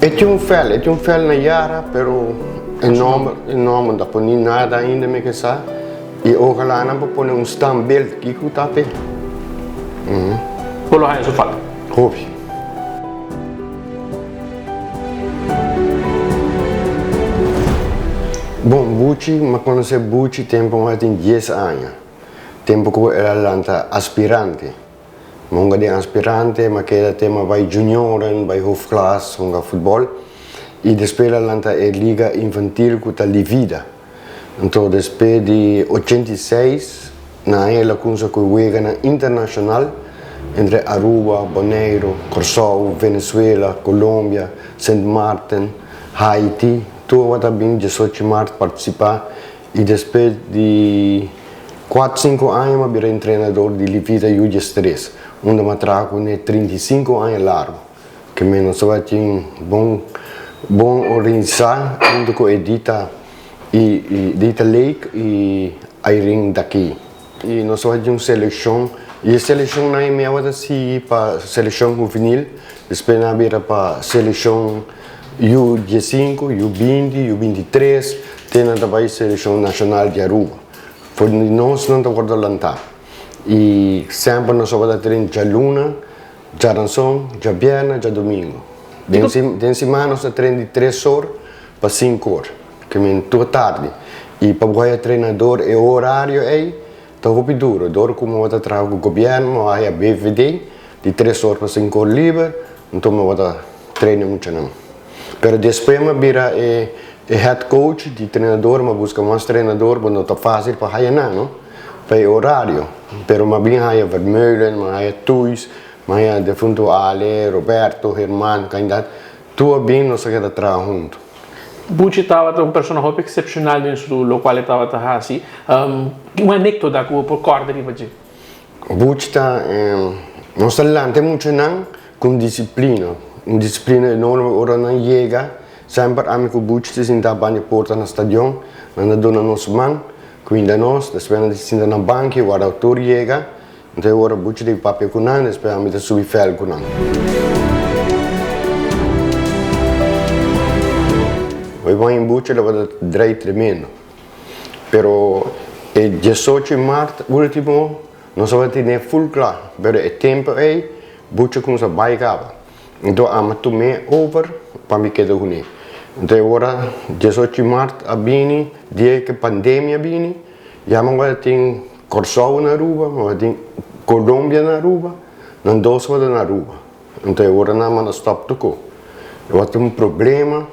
E tin un vèl, e tin un vèl na Yara, pero e nòmber, e nòmber no ta poni nada ainda mi ke sa. I ojalá nan por pone un standbeeld, kiko ta p'e? Bo lo haña su falta? Hopi. Bon, Buchi, mi a konosé Buchi tempu mi tin dies aña, tempu ku el a lanta aspirante. Mi hunga den aspirante, mi a keda te mi a bai junioren, bai hoofdklas, hunga futbòl. I despues el a lanta e liga infantil ku ta Livida. Anto despues di 86 na aña el a kumsa ku e weganan internashonal entre Aruba, Boneiru, Kòrsou, Venezuela, Colombia, Sint Maarten, Haiti. Tur awor ta bin 18 mart partisipá i despues di kuat sinku aña mi a bira entrenador di Livida Yu 13 unda mi a traha kuné 35 aña largu. Ke mi nos tabatin bon bon organisá huntu ku Edita i Edita Lake i Irene Daki. I nos tabatin un selekshon i e selekshonnan ei mi tabata sigui pa selekshon huvenil, despues nan a bira pa selekshon yu 15, yu 20, yu 23, te nan ta bai selekshon nashonal di Aruba. For di nos nan ta wòrdu lantá i semper nos tabata train djaluna. Djaranson, djabièrnè, djadumingu. Den si den siman nos ta train di tres or pa sinku or, ke men tur tardi. I pa bo haya trenador e orario ei ta hopi duro. Dor ku mi ta traha ku gobièrnu mi a haya BVD di tres or pa sinku or liber, anto mi ta train e muchanan. Pero despues mi a bira e e head coach di trenador, mi a buska mas trenador, bo no ta fásil pa haya nan, no. Pa e orario, pero mi a bin haya Vermeulen, mi a haya Thuis, mi a haya defunto Ale, Roberto, Herman, Caindat, tur a bin nos a keda traha hunto. Buchi tabata un persona hopi excepcional den su locual e tabata haci. Un anecdota cu bo por corda riba dje? Buchi ta, nos ta lanta e muchanan cu un disciplina, un disciplina enorme ora nan yega, semper ami cu Buchi ta sinta banda e porta na stadion, nan ta duna nos man, Cuinda nos, despues nan ta sinta na banki warda tur yega, anto e ora buchi debe papia cu nan, despues ami ta subi vel cu nan. Hoy baña buchi tabata drei tremendo, pero e 18 di maart ultimo nos tabata tene full cla, pero e tempo ey buchi a cuminsa bay caba. Anto ami a tum'é over pa mi keda kuné. Anto e ora 18 mart a bini, dia ku pandemia a bini, ya mi tabata tin Kòrsou na Aruba, mi tabata tin Colombia na Aruba, nan dos tabata na Aruba. Anto e ora nan a manda stòp tuko. Tabata un problema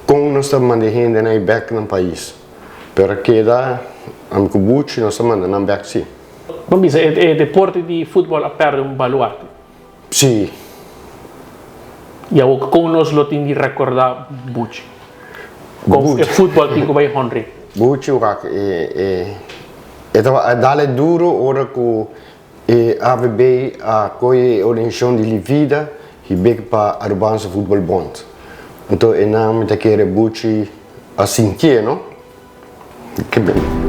kon nos ta manda e hendenan ei bèk nan pais. Pero a keda ami ku Buchi nos a manda nan bèk si. Bo bisa e deporte di futbòl a pèrdè un baluarte. Sí. I awor kon nos lo tin di rekordá Buchi? Kon e futbòl tin ku bai honri? Buchi wak e e e tabata a dal e duro ora ku e AVB a kohe e organisashon di Livida hib'é pa Arubaanse Voetbal Bond. Anto e nan mi ta kere Buchi a sintié no. Ke ben.